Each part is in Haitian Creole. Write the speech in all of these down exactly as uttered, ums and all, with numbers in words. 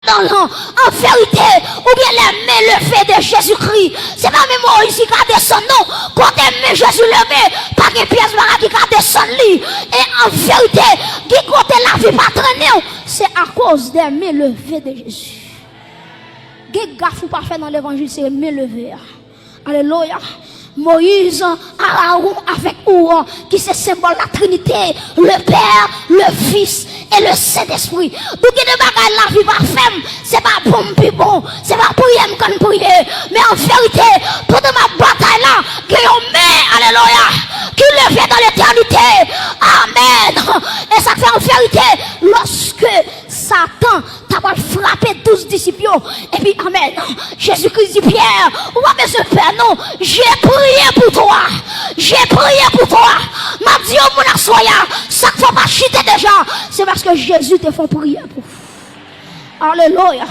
An verite, ou gen les mains levées de Jésus-Christ. Se pa men Moyiz ki ka desann, non. Kote men Jezi leve, pa gen pyès bagay ki ka desann li. E an verite, gen kote lavi pa trennen w, se akoz des mains levées de Jésus. Gen gaf ou pa fè nan levanjil, se men leve a. Alelouya. Moyiz, Arawon avèk Aaron, ki se senbòl la Trinite, le Père, le Fils et le Saint-Esprit. Donk, gen de bagay lavi pa fè m, se pa pou m pi bon, se pa priyè m konn priye. Men an verite, pandan m ap batay la, gen yon men, alelouya, ki leve nan letènite. Amèn. E sa k fè an verite, lòske Satan ta pral frape douz disip yo. Epi, amèn, Jezikri di Pyè, ou pa bezwen pè, non. J'ai prié pour toi. J'ai prié pour toi. M ap di yon moun aswè a, sa k fè w pa chita deja, se paske Jezi te fè yon priyè pou ou. Alelouya.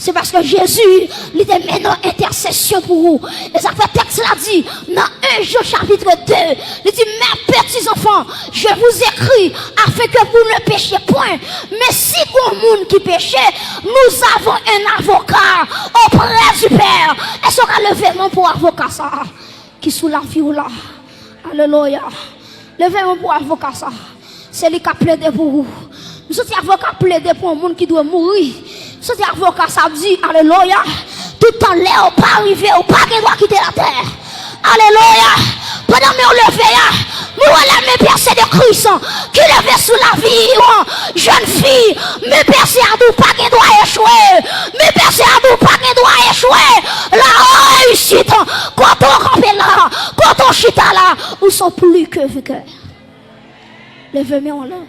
Se paske Jezi, li te mennen yon entèsesyon pou ou. E sa k fè tèks la di, nan en Jan chapit de, li di, Mes petits enfants, je vous écris afin que vous ne péchiez point. Men si gon moun ki peche, nous avons un avocat auprès du Père. Èske w ka leve men w pou avoka sa a ki sou lavi w la? Alelouya. Leve men w pou avoka sa a. Se li k ap plede pou ou. M santi avoka ap plede pou yon moun ki dwe mouri. M santi avoka sa ap di, alelouya, toutan lè w pa rive, ou pa gen dwa kite latè. Alelouya. Pandan men w leve a, mwen wè les mains percées de Christ ki leve sou lavi w. Jèn fi, men pèse a di w pa gen dwa echwe. Men pèse a di w pa gen dwa echwe. La reyisit, kote w kanpe la, kote w chita la, ou sont plus que vainqueurs. Leve men w anlè.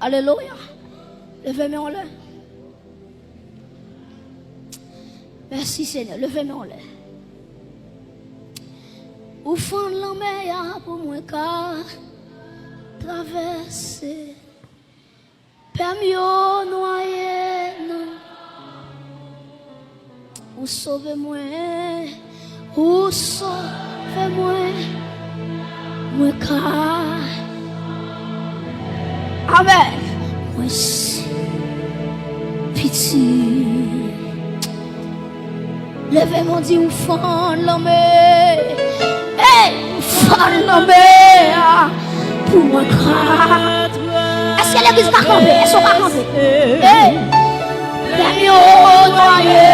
Alelouya. Leve men w anlè. Mèsi, Senyè. Leve men w anlè. Ou fann lanmè a pou mwen ka travèse. Pè m yo nwaye nan Ou sove mwen, ou sove mwen, mwen ka. Amèn. Mwen se pitit. Leve men w di ou fann lanmè. Hey! Fann lanmè a pou mwen ka. Èske legliz ka kanpe? Èske w ka kanpe? Hey! Lè m yo nwaye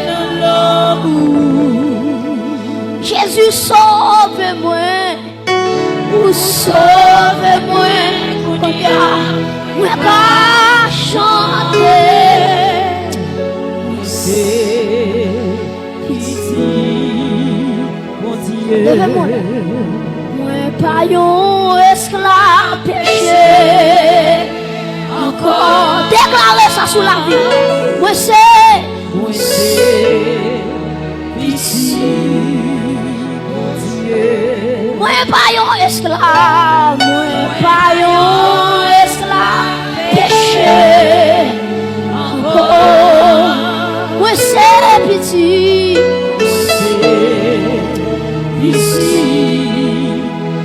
nan lanmou. Jezi sove mwen. Ou sove mwen. Kounye a, mwen ka chante. Mwen se pitit Bondye. Leve men w. Mwen pa yon esklav peche ankò. Deklare sa sou lavi. Mwen se. Mwen se pitit Bondye. Mwen pa yon esklav, mwen pa yon esklav peche ankò. Mwen se pitit. Mwen se pitit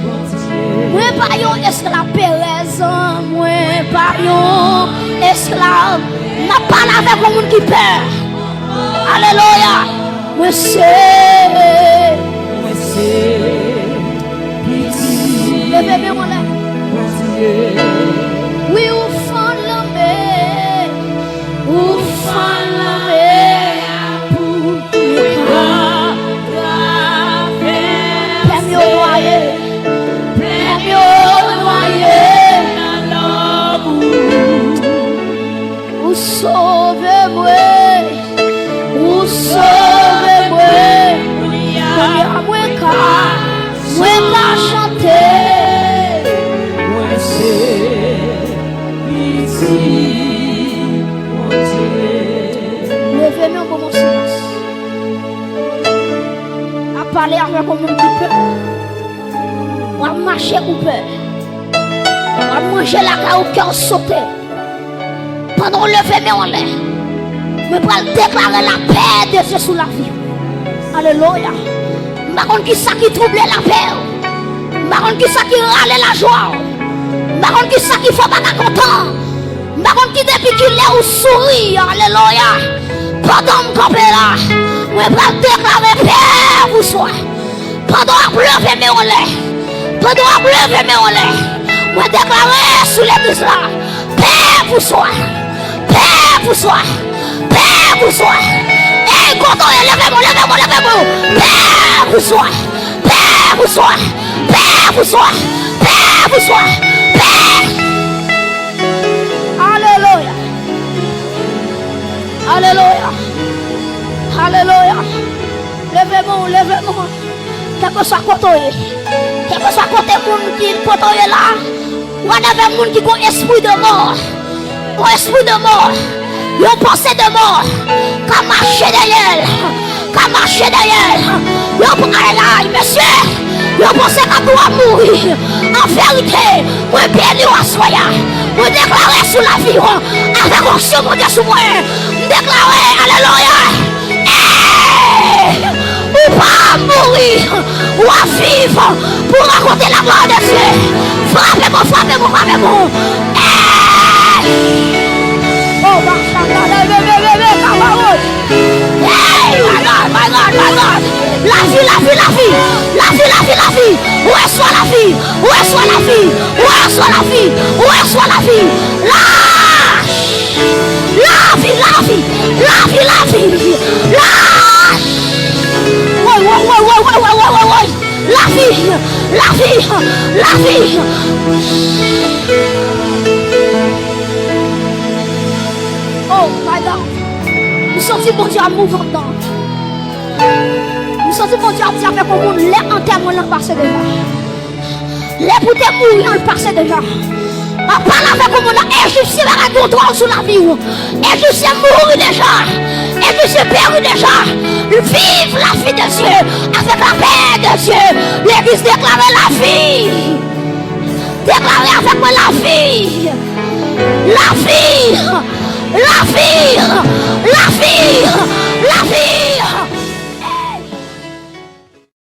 Bondye. Mwen pa yon esklav perèz, mwen pa yon esklav. M ap pale avèk yon moun ki pè. Alelouya. Mwen se. Mwen se pitit. Leve men w anlè. Bondye. Wi, ou fann lanmè. Ou fann lanmè a pou mwen ka travèse. Pè m yo nwaye. Pè m yo nwaye nan lanmou. Ou sove mwen. Ou sove mwen. Kounye a mwen ka, mwen ka chante. Mwen se pitit Bondye. Leve men w pou mwen silans. Ap pale avèk yon moun ki pè. W ap mache ou pè. W ap manje lakay ou kè w sote. Pandan w leve men w anlè, mwen pral deklare lapè de Dye sou lavi w. Alelouya. M pa konn kisa ki twouble lapè w. M pa konn kisa ki rale lajwa w. M pa konn kisa ki fè w pa ka kontan. M pa konn ki depi ki lè ou souri, alelouya. Pandan m kanpe la, mwen pral deklare pè pou swa. Pandan w ap leve men w anlè, pandan w ap leve men w anlè, mwen deklare sou legliz la, pè pou swa, pè pou swa, pè pou swa. Ey, kote w ye, leve men w, leve men w, leve men w. Pè pou swa, pè pou swa, pè pou swa, pè pou swa, pè. Alelouya. Alelouya. Alelouya. Leve men w, leve men w. Kèlkeswa kote w ye, kèlkeswa kote moun ki kote w ye la, ou ann avè moun ki gon espri de mò, gon espri de mò, yon panse de mò k ap mache dèyè l, k ap mache dèyè l. Yo pral la, mesye, yo panse k ap dwe mouri. An verite, mwen beni w aswè a. Mwen deklare sou lavi w, avèk onksyon Bondye sou mwen, m deklare, alelouya. Ey! Ou pa ap mouri, w ap viv pou rakonte laglwa de Dye. Frape mwen, frape mwen, frape mwen. Ey! Oh, bachata, leve, leve, leve, kabawo. Ey, my God, my God, my God. Lavi, lavi, lavi. Lavi, lavi, lavi. Resevwa lavi. Resevwa lavi. Resevwa lavi. Resevwa lavi. Lach. Lavi, lavi, lavi, lavi, lavi. Woy, woy, woy. Lavi, lavi, lavi. Oh my God. M santi Bondye ap move anndan. M santi Bondye ap di avèk yon moun, lè antèman lan pase deja. Lè pou te mouri an, l pase deja. An pale avèk yon moun nan, Ejipsyen pa gen kontwòl sou lavi w. Ejipsyen mouri deja. Ejipsyen peri deja. Viv lavi de Dye avèk lapè de Dye. Legliz deklare lavi. Deklare avèk mwen lavi. Lavi. Lavi. Lavi.